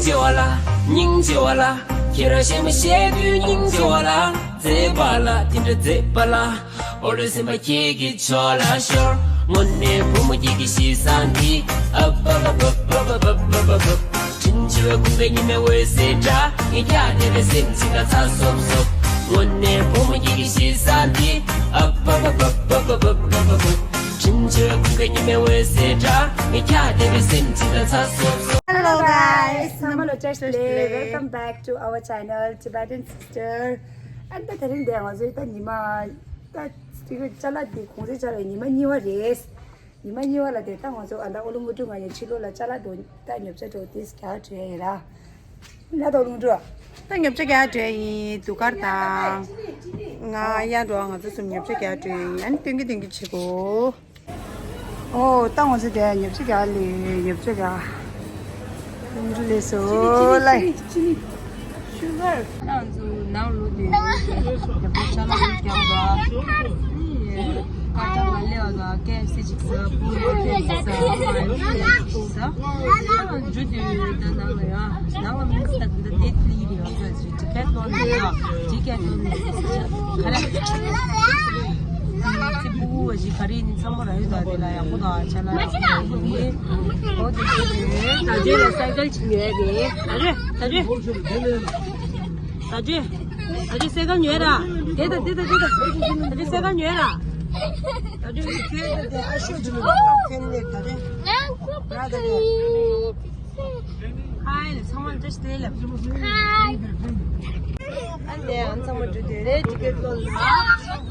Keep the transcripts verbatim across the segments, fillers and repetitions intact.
ཆེ་བ་ལ། སྙིང་རྗེ་བ་ལ། ཁྱེད་རང་གཞན་མ་བཤད་དུས་སྙིང་རྗེ་བ་ལ། མཛེས་པ་ལ་དེ་འདྲ་མཛེས་པ་ལ། འོ་ལོ་སེམས་པ་ཁྱེད་ཀྱི་ཕྱོགས་ལ་ཤོར། དངོས་གནས་བུ་མོ་ཁྱེད་ཀྱི་གཤིས་བཟང་འདི། ཨབ་ཨབ་ཨབ། དྲིན་ཆེ་བའི་ཁུངས་པའི་ཉི་མའི་འོད་ཟེར་འདྲ། ངས་ཀྱང་དེ་བས་སེམས་ཅིག་ལ་ཚ་སོབ་སོབ། དངོས་གནས་བུ་མོ་ཁྱེད་ཀྱི་གཤིས་བཟང་འདི། ཨབ་ཨབ་ཨབ། དྲིན་ཆེ་བའི་ཁུངས་པའི་ཉི་མའི་འོད་ཟེར་འདྲ། ངས་ཀྱང་དེ་བས་སེམས་ཅིག་ལ་ཚ་སོབ་སོབ། Hello guys, རྣམ་པ་ལ་བཀྲ་ཤིས་བདེ་ལེགས། Welcome back to our channel Tibetan Sister. ཨ་ད་དེ་རིང་འདི་ང་ཚོའི་ད་ཉི་མ་ད་ཅིག་ཅ་ལག་འདི་གུང་སེང་ཅ་ལག་ཉི་མ་གཉིས་པ་རེད། ཉི་མ་གཉིས་པ་ལ་དེ་ད་ང་ཚོ་ཨ་ད་ཨོ་ལུང་གུ་ཀྲུ་ང་ཡི་ཕྱི་ལོགས་ལ་ཅ་ལག་འགྲོ་ད་ཉོ་ཆ་འགྲོ་དེ་རྒྱག་བྲོས་ཡིན་ར། ལ་ད་ཨོ་ལུང་གུ་ཀྲུ། ད་ཉོ་ཆ་རྒྱག་བྲོས་ཡིན། དུ་དཀར་དང་། ང་ཡར་འགྲོ། ང་ཚོ་གསུམ་ཉོ་ཆ་རྒྱག་བྲོས་ཡིན། ཨ་ནི་སྟོན་གི་སྟོན་གི་བྱེད་གོ། ཨོ་ད་ང་ཚོ་དེ་ཉོ་ཆ་རྒྱག་ལེ་ཉོ་ཆ་རྒྱག་ལེ་སོ་ལ། Sugar. ང་ཚོ་ནང་ལོགས་དེ་ཡག་པོ་ཅ་ལག་རྒྱག་པ། ཀ་ཏ་ལ་སླེབས་པ་དང་ཀེ་ཨེཕ་སི་ཅིག་ཟ། བུ་ལ་ཀེ་ཨེཕ་སི་ཟ། ཨ་ཡོ་ཀེ་ཨེཕ་སི་ཟ། ང་འཇུ་དེ་ད་ནང་ལ་ཡ་ནང་ལ་མི་ཚ་ད་འདི་དེ་ལི་རེད། ང་ཚོ་ཌི་ཀེ་ཐི་ལོན་ལ་ཡ་ཌི་ཀེ་ཐི་ལོན་ལ་ཁ་ར། ཙི་པུ་བ་ཞིག་ག་རེ་ནི་ཚང་མ་ར་ཡོད་ད། དེ་ལ་ཡག་པོ་དང་ཅ་ལག་ཡོད་ཡིན། ཨོ་དེ་དེ་དེ་ད་དེ་ལ་སའི་ཀལ་ཅིག་ཉོས་རེད། ད་དེ་ད་དེ་ད་དེ་ད་དེ་སའི་ཀལ་ཉོས་ར། དེ་ད་དེ་ད་དེ་ད་དེ་སའི་ཀལ་ཉོས་ར། ད་དེ་ཁྱོད་ད་དེ་ཨ་ཤོ་ཅིག་ལ་ཏོག་ཏོག་འཐེན་ནས་ད་དེ་ང་ད་དེ། Hi ལ་ཚང་མ་བཀྲ་ཤིས་བདེ་ལེགས། Hi. ཨ་ནེ་ཨ་ཚང་མ་འགྲོ་དུས་རེད། ཊི་ཀེ་ཊི་ལོན་ལ་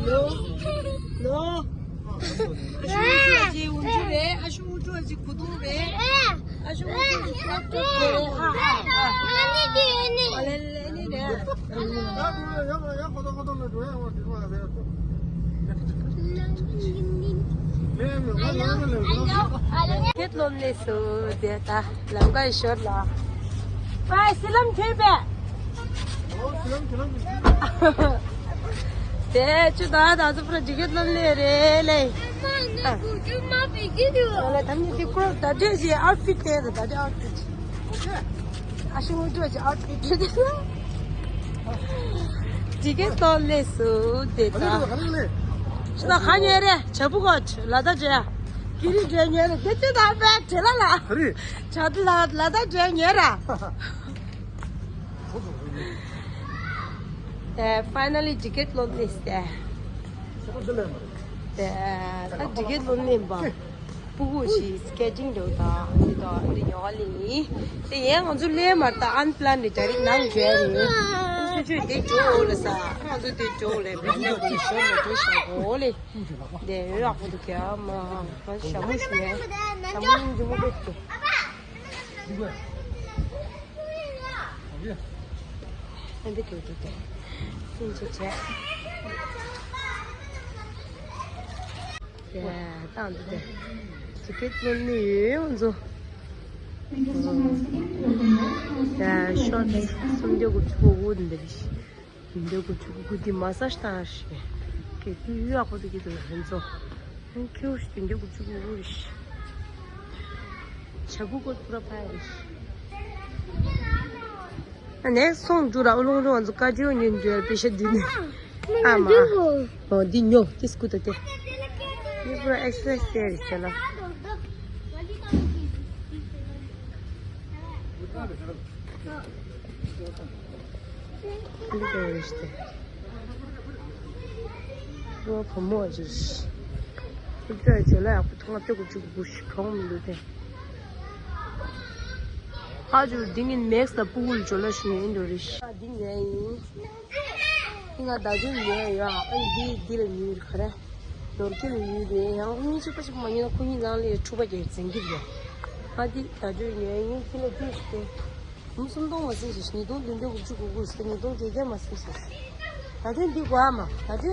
ནོ་ནོ། ཨ་ཤུ་ཨུ་ཅུ་ཨ་ཅེ་ཨུ་ཅུ་རེད། ཨ་ཤུ་ཨུ་ཅུ་ཨ་ཅེ་གུ་དུང་རེད། ཨ་ཤུ་ཨུ་ཅུ་ཨ་ཅེ་ཁ་ཏོ་རེད། ཧ་ཧ་ཧ། ཨ་ནི་དེ་ཨ་ནི། ཨ་ལེ་ལེ་ཨ་ནི་རེད། ཊི་ཀེ་ཊི་ལོན་ལེ་སོ་དེ་ད་ལམ་ཀ་ཡི་ཞོར་ལ། ཨ་སི་ལམ་ཁྱོད་པས། དེ་ཆུ་ད་ད་ཚོ་པུ་ར་ཊི་ཀེ་ཊི་ལོན་ལེ་རེད་ལེ། ཨ་ལེ་ད་ནི་དེ་ཀོ་ད་དེ་ཞེ་ཨའུ་ཊི་ཕིཊ་དེ་ད་དེ་ཨའུ་ཊི་ཕིཊ། ཨ་ཤུ་ཨུ་ཅུ་ཨ་ཅེ་ཨའུ་ཊི་ཕིཊ། ཊི་ཀེ་ཊི་ལོན་ལེ་སོ་དེ་ད། ཤི་ད་ཁ་ཉེ་རེ་ཆ་བུ་གོ་ལ་ད་ཇེ། ཀི་རི་ཇེ་ཉེ་རེ་དེ་ཅི་ད་བེ་ཇེ་ལ་ལ། ཆ་དུ་ལ་ལ་ད་ཇེ་ཉེ་ར། དེ་ཕའི་ནལ་ལི་ཊི་ཀེ་ཊི་ལོན་ལེ་སོ་དེ། དེ་ད་ཊི་ཀེ་ཊི་ལོན་ལེ་པ། སྤུ་གུ་ཞིག་སི་ཀེ་ཅིང་འགྲོ་དང་འདི་དང་འདི་ཉོ་ག་ལེ་ཡིན། དེ་ཡན་ང་ཚོ་ལེ་མར་ད་ཨན་པི་ལན་ནི་ད་རིག་ནང་གྱོན་རེད། སུ་ཆོས་དེ་འགྲོ་ལ་ས་ང་ཚོ་དེ་འགྲོ་ལེ་བེ་ནེ་གོ་ཤོར་ལ་འགྲོ་ཤག་གོ་ལེ། དེ་ཡོད་ཡག་པོ་འདུག་ག་མ་ང་ཞྭ་མོ་ཞུ་ཡ་ཞྭ་མོ་ནི་འདི་མོ་བེད་དེ། ཨ་འདི་འགྲོ་འགྲོ་དེ་སུན་ཆེ་ཆེ། ཡ་ཏང་འདི་དེ་ཊི་ཀེ་ཊི་ལོན་ནི་ཡོད་ང་ཚོ། ཡ་ཤོར་སུམ་བརྒྱ་དགུ་བཅུ་གོ་དགུ་འདི་རེད། བདུན་བརྒྱ་དགུ་བཅུ་གོ་དགུ་འདི་མ་སཱ་ཇི་བཏང་ཞེས་གི་དུས་ཡག་པོ་འདུག་གི་འདུག་ང་ཚོ། ཁྱེའུ་ཞིག་བདུན་བརྒྱ་དགུ་བཅུ་གོ་དགུ་རེད། ཇ་བུ་ཀོ་པུ་ར་ཕ་རེད། ཨ་ནེ་སོང་འགྲོ་ར་ཨོ་ལོང་རོ་ང་ཚོ་ཀ་ཏྲིའོ་ཉིན་འགྲོ་ཡ་པེ་ཤ་འདི་ནི། ཨ་མ། ཨོ་འདི་ཉོ་དེ་སྐུ་ད་དེ། འདི་པུ་ར་ཨེག་སར་སའི་ཛི་ཡེ་རེད་ཟེར་ལ། འདི་ག་རེ་ཞིག་སྟེ། བུ་བུ་མོ་ཅིག་སློབ་གྲྭའི་བརྗོད་ལ་ཡག་པོ་ཐོག་མ་སྟེ་དགུ་བཅུ་གོ་དགུ་ཞིག་གྲོངས་མི་འདུག་སྟེ། ཧ་ཅུ་འདི་ངན་མེགས་ལ་སྤུ་གུ་ལ་བརྗོད་ལ་ཞུ་ཡིན་འདུག་རེ་ཞིག་འདི་ངའི་ཡིན། འདི་ང་ཟླ་སྒྲོན་ཉོས་ཡོད། ཨ་ནི་འདི་འདི་ལ་ཉོས་རེད་ག་རེ། ནོར་སྐྱིད་ལ་ཉོས་རེད། ཡང་གཉིས་ཆུ་པ་ཞིག་མ་ཉོས་ན་ཁོ་གཉིས་ནང་ལ་འཁྲུག་པ་རྒྱག་འཛིང་གི་རེད། ཨ་འདི་ཟླ་སྒྲོན་ཉོས་ཡིན། འདི་ལ་འདི་ཞིག་སྟེ། ཉིས་སྟོང་མ་ཟིན་ཞིག་ཉིས་སྟོང་བདུན་བརྒྱ་དགུ་བཅུ་གོ་དགུ་ཞིག་ཉིས་སྟོང་བརྒྱད་བརྒྱ་མ་ཟིན་ཞིག་ད་དེ་འདི་གོ་ཨ་མ། ད་དེ་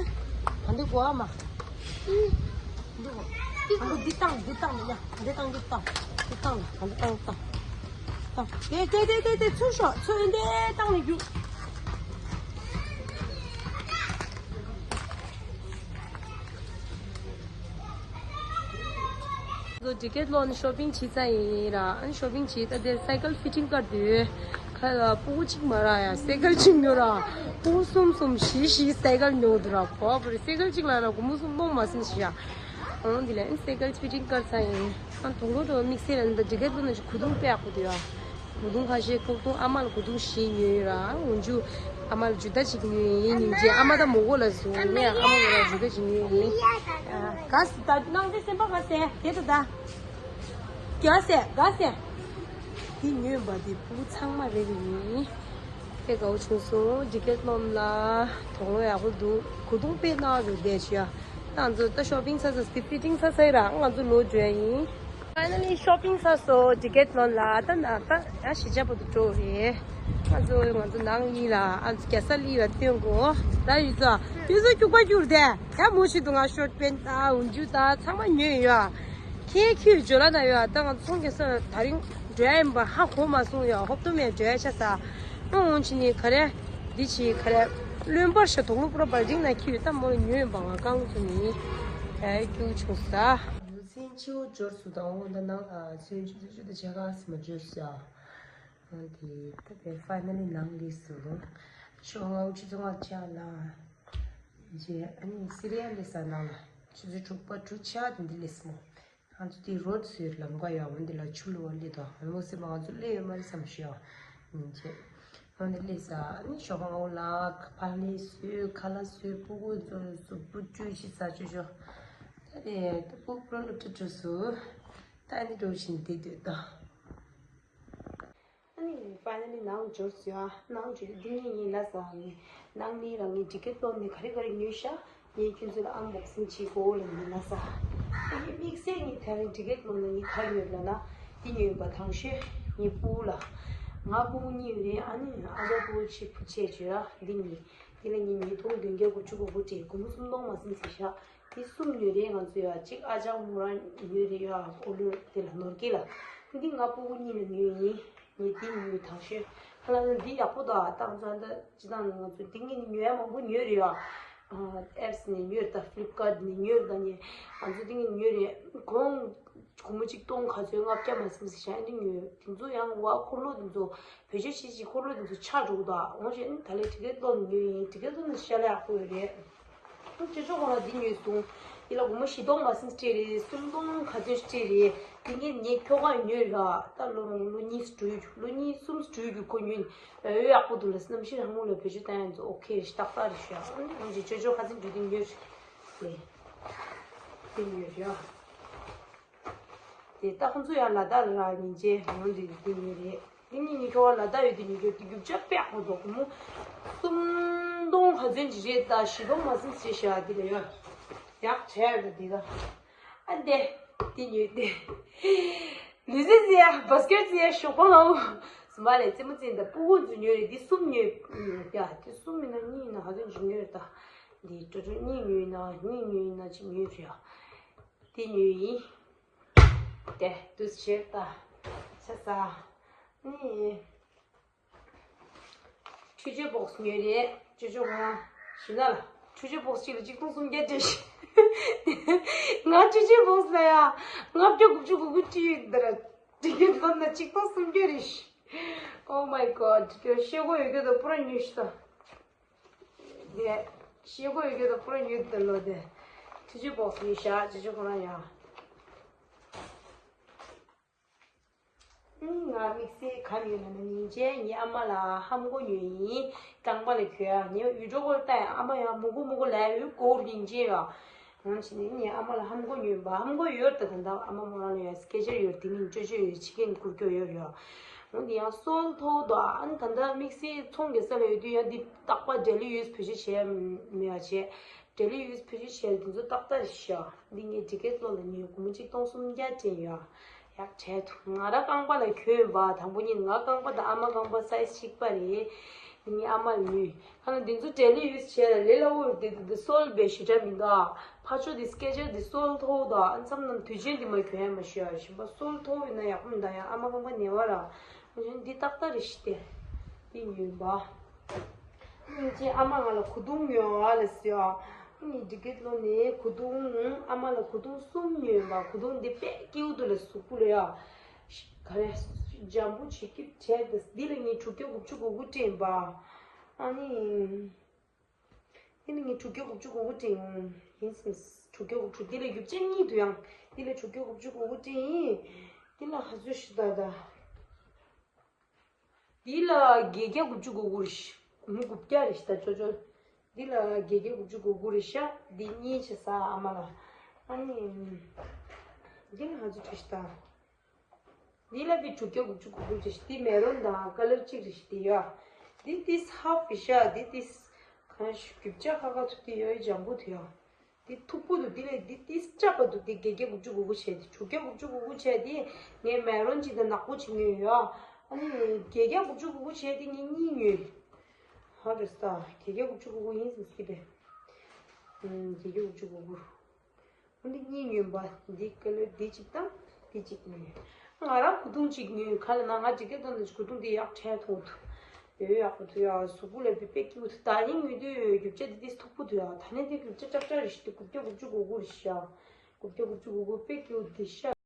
ད་འདི་གོ་ཨ་མ། འདི་གོ་ཨ་འདི་འདི་བཏང་འདི་བཏང་མི་ཉག་འདི་བཏང་འདི་བཏང་འདི་བཏང་ལ་ད་འདི་བཏང་བཏང་། བཏང་དེ་དེ་དེ་དེ་དེ་ཚུར་ཤོག་ཚུར་འདི་བཏང་ནས་རྒྱུག་ཌི་ཀེ་ཐི་ལོན་ཤོ་པིང་བྱས་ཚར་ཡིན་ར། ཨ་ནི་ཤོ་པིང་བྱས་ད་དེ་སའི་ཀལ་ཕི་ཊིང་བཀར་དུས་ཁ་ལ་སྤུ་གུ་གཅིག་མ་རག་ཡ། སའི་ཀལ་གཅིག་ཉོ་ར། སྤུ་གུ་གསུམ་གསུམ་བཞི་བཞི་སའི་ཀལ་ཉོ་འདུག་ར། གོ་བ་རེད། སའི་ཀལ་གཅིག་ལ་ར་སྒོར་མོ་སུམ་སྟོང་མ་ཟིན་ཞིག་ཡ། ཨང་དེ་ལ་ཨ་ནི་སའི་ཀལ་ཕི་ཊིང་བཀར་ཚར་ཡིན། ཨ་དོང་ལོ་དོ་དམིགས་བསལ་ལ་ནི་ད་ཌི་ཀེ་ཐི་ལོན་ནང་གི་གོས་ཐུང་དཔེ་ཡག་པོ་འདུག་ཡ། གོས་ཐུང་ཁ་ཤས། གོས་ཐུང་ཨ་མ་ལ་གོས་ཐུང་བཞི་ཉོས་ཡོད་ར། འོན་ཇུ་ཨ་མ་ལ་ཇུ་ཏ་གཅིག་ཉོས་ཡིན། ཉིན་རྗེས་ཨ་མ་ད་མོ་གོ་ལ་བཟུང་ནས་ཨ་མ་མོ་ལ་ཇུ་ཏ་གཅིག་ཉོས་ཡིན། ག་ས་ད་ནང་དེ་སེམས་པ་ག་ས་དེ་ད་ད་ག་ས་ག་ས་དེ་ཉོས་པ་དེ་བུ་ཚང་མ་རེད་པས་ཡིན། དཔེ་དགའ་བོ་བྱུང་སོང་། ཌི་ཀེ་ཐི་ལོན་ལ་དོང་ལོ་ཡག་པོ་འདུག་གོས་ཐུང་དཔེ་ནག་རུ་བསྡད་ཤག་ང་ཚོ་ད་ཤོ་པིང་ཚར་ཚར་སི་ཕི་ཊིང་ཚར་ཚར་ར་ང་ཚོ་ལོག་འགྲོ་ཡ་ཡིན། ཕའི་ནལ་ལི་ཤོ་པིང་ཚར་སོང་། ཌི་ཀེ་ཐི་ལོན་ལ་ད་ན་ད་ཡ་གཞིས་ཆགས་པོ་དུ་འགྲོ་རེད། ང་ཚོ་ང་ཚོ་ནང་གཉིས་ལ་ཨ་ཚོ་རྒྱ་ས་གླིང་ལ་སྟོན་གོ་ད་ཡུལ་ཚོ་དུས་ཚོད་རྒྱུག་པ་རྒྱུག་དེ་ཡ་མུ་ཤི་དུ་ང་ཤོར་པན་ད་འོན་ཇུ་ད་ཚང་མ་ཉོས་ཡོད། ཁྱེད་ཁྱོད་ཇོ་ལ་ན་ཡོད། ད་ང་ཚོ་ཚོང་རྒྱག་ས་ད་རིང་འགྲོ་ཡ་ཡིན་པ་ཧ་གོ་མ་སོང་ཡ། ཧོབ་ཏོ་མེད་འགྲོ་ཡ་ཆ་ས། ཨ་འོན་ཆི་ནི་ག་རེ། འདི་ཆི་ག་རེ། བློན་པར་ཤ་དོག་ལུ་པུ་ར་པར་རིང་ན་ཁྱི་ཡོད་ད་མོ་ལ་ཉོས་ཡིན་པ་ང་རྐང་ཚོ་ནི། ཨེ་སྐྱུག་ཆུང་ས། ལུས་སེམས་སྤྱི་བོ་འབྱོར་སུ་དང་འོ་ད་ནང་ཚོན་ཆུ་ཚོན་ཆུ་དང་བྱ་ག་སི་མ་འབྱོར་སུ་ཡ། འོ་དེ་ད་དེ་ཕའི་ནལ་ལི་ནང་ལི་སུ་ལོ། ཤོག་ང་འུ་ཆུ་ཚོད་ལྔ་ཆ་ལ། རྗེས་ཨ་ནི་སི་རི་ཡ་ལི་ས་ནང་ལ་ཆུ་ཚོད་དྲུག་པ་དྲུག་ཆ་དེ་འདི་ལི་སི་མོ། ང་ཚོ་དེ་རོ་ཚོའི་ལམ་ཁ་ཡོད། འོན་ཏེ་ལ་ཆུ་ལོ་ལི་དང་ལོ་སེ་མ་ང་ཚོ་ལས་ཡོད་མ་རེད་བསམ་ཤེས་ཡོད་ཅེས། འོན་ཏེ་ལས་ས་ནི་ཞོགས་པ་ང་ལ་ཕ་ལས་སུ་ཁ་ལ་སུ་སྤུ་གུ་ཚོ་སུ་སྤུ་ཅུ་ཞིག་ས་ཅུ་ཅོ། ད་དེ་སྤུ་གུ་ལོ་ཏྲི་ཏྲི་སུ་ད་ནི་འགྲོ་བཞིན་དེ་སྡོད་དང་། ཨ་ནི་ཕའི་ནལ་ལི་ནང་འབྱོར་སོང་ཨ། ནང་འབྱོར་དུས་འདི་ངས་ངའི་ལ་ཟ་ངས་ནང་ནས་རང་ངའི་ཌི་ཀེ་ཐི་ལོན་ནས་ག་རེ་ག་རེ་ཉོས་ཤག་ངས་ཁྱོད་ཚོ་ལ་ཨན་བོག་སིང་བྱེད་དགོས་ལ་ངའི་ལ་ཟ། ཨ་ནི་དམིགས་བསལ་ངས་དེ་རིང་ཌི་ཀེ་ཐི་ལོན་ནས་ངས་ག་རེ་ཉོས་ལབ་ན། འདི་ཉོས་པ་དང་ཤོས་ངའི་སྤུ་གུ་ལ། ང་སྤུ་གུ་གཉིས་ཡོད་རེད། ཨ་ནི་ཨ་ཅག་སྤུ་གུ་ཆེ་བུ་ཆེ་བྱོས་ཨ། འདི་གཉིས་འདི་ལ་ངས་ཉིས་སྟོང་བདུན་བརྒྱ་དགུ་བཅུ་གོ་དགུ་སྤྲད། སྒོར་མོ་སུམ་སྟོང་མ་ཟིན་ཟིན་ཤག་འདི་གསུམ་ཉོས་རེད། ང་ཚོ་ཡ་གཅིག་ཨ་ཅག་མོ་རང་ཉོས་རེད་ཡ། ཨོ་ལོ་དེ་ལ་ནོར་སྐྱིད་ལ། འདི་ང་སྤུ་གུ་གཉིས་ལ་ཉོས་ཡིན། ངས་འདི་ཉོས་དང་ཤོས་ཁ་ལ་ན་འདི་ཡག་པོ་དང་ཏང་ཚོ་ཨ་འདི་ཅི་ཏང་ང་ཚོ་འདི་ངས་ཉོས་ཡ་མང་པོ་ཉོས་རེད་ཡ། ཨེབ་སི་ནས་ཉོས་རེད་ད། ཕི་ལིབ་ཀར་ནས་ཉོས་རེད་ད། ངས་ང་ཚོ་འདི་ངས་ཉོས་རེད། གོང་སྒོར་མོ་གཅིག་སྟོང་ག་ཚོད་ལྔ་བརྒྱ་མ་ཟིན་ཟིན་ཤག་འདི་ཉོས། དེ་ཚོ་ཡང་བ་འཁོར་ལོ་དེ་ཚོ་བེད་སྤྱོད་བྱེད་བྱེད་འཁོར་ལོ་དེ་ཚོ་ཆག་འགྲོ་གི་འདུག་འོང་ཞེས་ད་ལས་ཌི་ཀེ་ཐི་ལོན་ནས་ཉོས་ཡིན། ཌི་ཀེ་ཐི་ལོན་ནས་ཤ་ལ་ཡག་པོ་ཡོད་རེད། ཅོ་ཅོ་ཁོ་རང་འདི་ཉོས་སོང་། འདི་ལ་སྒོར་མོ་བཞི་སྟོང་མ་ཟིན་སྤྲད་རེད། སུམ་སྟོང་ག་ཚོད་སྤྲད་རེད། འདི་ངས་ངས་ཁྱོ་ག་ཉོས་ར། ད་ལོ་ལོ་གཉིས་སུ་འགྲོ་ཡོད། ལོ་གཉིས་གསུམ་སུ་འགྲོ་ཡོད་ཁོ་ཉོས་ནས། འོ་ཡག་པོ་འདུག་ལ་གནམ་གཤིས་གྲང་མོ་ལ་བེད་སྤྱོད་བཏང་ཡ་ཚོ་ཨོ་ཁེ་རེད། ཏག་ཏག་རེད་ཤག་འོན་ཏེ་ཅོ་ཅོ་ཁ་སང་འགྲོ་དུས་ཉོས་རེད། དེ་ཉོས་རེད། དེ་ད་ཁོང་ཚོ་ཡང་ལ་དྭགས་ལ་རག་ཉིན་བྱས་འོང་དུས་དེ་ཉོས་རེད། དེ་ནི་ངའི་ཁྱོ་ག་ལ་དྭགས་ཡོད་དུས་ཉོས་རྒྱུ་དེ་རྒྱུ་ཆ་དཔེ་ཡག་པོ་འདུག་སྒོར་མོ་སུམ་སྟོང་ག་ཚོད་ཅིག་རེད་ད། བཞི་སྟོང་མ་ཟིན་ཟེར་ཤག་འདི་ལ་ཡོད། ཡག་བྱས་ཡོད་ད་འདི་ད། ཨ་འདེ། འདི་ཉོས་ཏེ། ལུས་རྩལ་རྩེ་ཡ་བཱ་སི་ཀེ་ཊི་རྩེ་ཡ་ཞོགས་པ་ང་འུ། སུ་མ་ལས་རྩེད་མོ་རྩེ་ཡིན་ད། སྤུ་གུ་ཚོ་ཉོས་རེད། འདི་གསུམ་ཉོས། ཡ་འདི་གསུམ་ཡིན་ན་གཉིས་ཡིན་ན་ག་ཚོད་ཅིག་ཉོས་རེད་ད། འདི་ཀྲོ་ཀྲོ་གཉིས་ཉོས་ཡིན་ན་གཉིས་ཉོས་ཡིན་ན་གཅིག་ཉོས་རེད་ཡ། འདི་ཉོས་ཡིན། དེ་དུས་བྱེད་ད། ཆ་ས། ནི། འཕྲུལ་ཆས་བོག་སི་ཉོས་རེད། ཅོ་ཅོ་ཁོ་རང་ཞུ་ན་ལ། འཕྲུལ་ཆས་བོག་སི་གཅིག་ལ་གཅིག་སྟོང་སུམ་བརྒྱ་སྤྲད་ཤག་ང་འཕྲུལ་ཆས་བོག་སི་ལ་ཡ་ལྔ་བརྒྱ་དགུ་བཅུ་གོ་དགུ་སྤྲད་ཡོད་འདི་ར། འགྲིག་གི་ལོ་ན་གཅིག་སྟོང་སུམ་བརྒྱ་རེད་ཤག Oh my god། འདི་ཤེལ་སྒོ་ཡོད་རྒྱུ་དང་པུ་ར་ཉོས་ཤག་ད། དེ་ཤེལ་སྒོ་ཡོད་རྒྱུ་དང་པུ་ར་ཉོས་དེ་ལོ་དེ། འཕྲུལ་ཆས་བོག་སི་ཉོས་ཤག་ཅོ་ཅོ་ཁོ་རང་ཡ། ང་དམིགས་བསལ་ག་ཉོས་ལབ་ན་ཉིན་བྱས་ངའི་ཨ་མ་ལ་ཧམ་གོ་ཉོས་ཡིན། རྐང་པ་ལ་གྱོན་ཡ། ངའི་ཡུལ་གྲོགས་ཁོ་ལ་ལྟ་ཡ། ཨ་མ་ཡང་མུ་གུ་མུ་གུ་ལ་ཡུལ་གོར་ཉིན་བྱས་ཡ། ང་ཕྱིན་ནས་ངའི་ཨ་མ་ལ་ཧམ་གོ་ཉོས་པ། ཧམ་གོ་ཡོད་ད། ད་ལྟ་ཨ་མ་མོ་རང་ལ་ཡ་སྐད་ཆ་ཡོད། དེ་ནི་ཅོ་ཅོ་ཡོད། ཕྱི་རྒྱལ་ནས་བསྐུར་རྒྱུ་ཡོད་རེད་ཡ། འོན་ཏེ་ཡང་སོལ་ཐོག་ཏུ་ཨ་ནི་ད་ལྟ་དམིགས་བསལ་ཚོང་རྒྱག་ས་ལ་ཡོད་དུས་ཡང་འདི་རྟག་པར་ཌེ་ལི་ཡུ་སི་བེད་སྤྱོད་བྱས་མེད་པ་བྱས། ཌེ་ལི་ཡུ་སི་བེད་སྤྱོད་བྱས་འདི་ཚོ་ཏག་ཏག་རེད་ཤག་འདི་ངས་ཌི་ཀེ་ཐི་ལོན་ལ་ཉོས། སྒོར་མོ་གཅིག་སྟོང་སུམ་བརྒྱ་སྤྲད་ཡ། ཡག་བྱས་འདུག་ང་རང་རྐང་པ་ལ་གྱོན་པ་དང་པོ་ཉིད། ང་རྐང་པ་དང་ཨ་མ་རྐང་པ་སའི་ཛི་གཅིག་པ་རེད། འདི་ངའི་ཨ་མ་ལ་ཉོས། ཁ་ན་འདི་ཚོ་ཌེ་ལི་ཡུ་སི་བྱས་ལ་ལས་སླ་བོ་རེད། འདི་འདི་སོལ་བེད་ཞེ་དྲག་མི་འདུག་ཨ་ཕར་ཕྱོགས་འདི་སྐད་ཆ་འདི་སོལ་ཐོག་འདུག་ཨ་མཚམས་རྣམས་དུས་ཆེན་འདི་མ་གྱོན་ཡ་མ་ཞུ་ཡ། གཞན་པ་སོལ་ཐོག་ཡིན་ན་ཡག་པོ་མི་འདུག་ཡང་ཨ་མ་རྐང་པ་ཉེ་བ་ར། འདི་ཏག་ཏག་རེད་ཤག་སྟེ། འདི་ཉོས་པ། སྙིང་རྗེ། ཨ་མ་ང་ལ་གོས་ཐུང་ཉོ་བ་ལ་ཟེར་ཡ། ངའི་འདི་གའི་ལོ་ནས་གོས་ཐུང་ཨ་མ་ལ་གོས་ཐུང་གསུམ་ཉོས་པ། གོས་ཐུང་འདི་དཔེ་སྐྱིད་པོ་འདུག་ལ། གཟུགས་པོ་ལ་ཡ་ག་རེ་འཇམ་པོ་བྱེད་ཀྱི་བྱས་ཏེ། འདི་ལ་ངས་དྲུག་བརྒྱ་དགུ་བཅུ་གོ་དགུ་སྤྲད་པ། ཨ་ནི་འདི་ལ་ངས་དྲུག་བརྒྱ་དགུ་བཅུ་གོ་དགུ་སྤྲད་ཡིན། དྲུག་བརྒྱ་དགུ་བཅུ། འདི་ལ་རྒྱུ་ཆ་གཉིས་འདུག་ཡང་། འདི་ལ་དྲུག་བརྒྱ་དགུ་བཅུ་གོ་དགུ་སྤྲད་ཡིན། འདི་ལ་ཧ་ཟོ་ཤི་ད་ད། འདི་ལ་བརྒྱད་བརྒྱ་དགུ་བཅུ་གོ་དགུ་རེད་ཤག་མི་དགུ་བརྒྱ་རེད་ཤག་ད་ཅོ་ཅོ། འདི་ལ་བརྒྱད་བརྒྱ་དགུ་བཅུ་གོ་དགུ་རེད་ཤག་འདི་གཉིས་བྱས་ས་ཨ་མ་ལ། ཨ་ནི་འདི་ལ་ཧ་ཅང་བྲིས་ཤག་འདི་ལ་བི་དྲུག་བརྒྱ་དགུ་བཅུ་གོ་དགུ་བྲིས་ཤག་འདི་མེ་རོན་དང་ཀ་ལར་གཅིག་རེད་ཤག་འདི་ཡ། འདི་ཏིས་ཧབ་བི་ཤག་འདི་ཏིས་གང་ཞིག་རྒྱུ་ཆ་ཁ་ཁ་ཐུག་འདི་ཡོད་འཇམ་པོ་འདུག་ཡ། འདི་མཐུག་པོ་འདུག་འདི་ལས་འདི་ཏིས་སྐྱ་པ་འདུག་འདི་བརྒྱད་བརྒྱ་དགུ་བཅུ་གོ་དགུ་བྱས་ཏེ། དྲུག་བརྒྱ་དགུ་བཅུ་གོ་དགུ་བྱས་ཏེ། ངས་མེ་རོན་གཅིག་དང་ནག་པོ་གཅིག་ཉོས་ཡོད། ཨ་ནི་བརྒྱད་བརྒྱ་དགུ་བཅུ་གོ་དགུ་བྱས་ཏེ་ངས་གཉིས་ཉོས། ཧ་རེ་ས། བརྒྱད་བརྒྱ་དགུ་བཅུ་གོ་དགུ་ཡིན་ཟིན་སྲིད་པས། ཨུམ། བརྒྱད་བརྒྱ་དགུ་བཅུ་གོ་དགུ། འདི་གཉིས་ཉོས་པ། འདི་ཀ་ལར་འདི་གཅིག་དང་འདི་གཅིག་ཉོས། ང་རང་གོས་ཐུང་གཅིག་ཉོས། ག་ལ་ན་ང་ཇི་སྐད་དུ་ནི་གོས་ཐུང་འདི་ཡག་ཕྲན་ཐུང་དུ་ཡོད། ཡག་པོ་འདུག་ཡ། གཟུགས་པོ་ལ་བི་དཔེ་སྐྱིད་པོ་འདུག་ད་ཡིན་ངོས་དུ་རྒྱུ་ཆ་འདི་ཏིས་མཐུག་པོ་འདུག་ཡ། ད་ནི་འདི་རྒྱུ་ཆ་ཅག་ཅག་རེད་ཤག་འདི་དགུ་བརྒྱ་དགུ་བཅུ་གོ་དགུ་རེད་ཤག་དགུ་བརྒྱ་དགུ་བཅུ་གོ་དགུ་དཔེ་སྐྱིད་པོ་འདུག་ཤག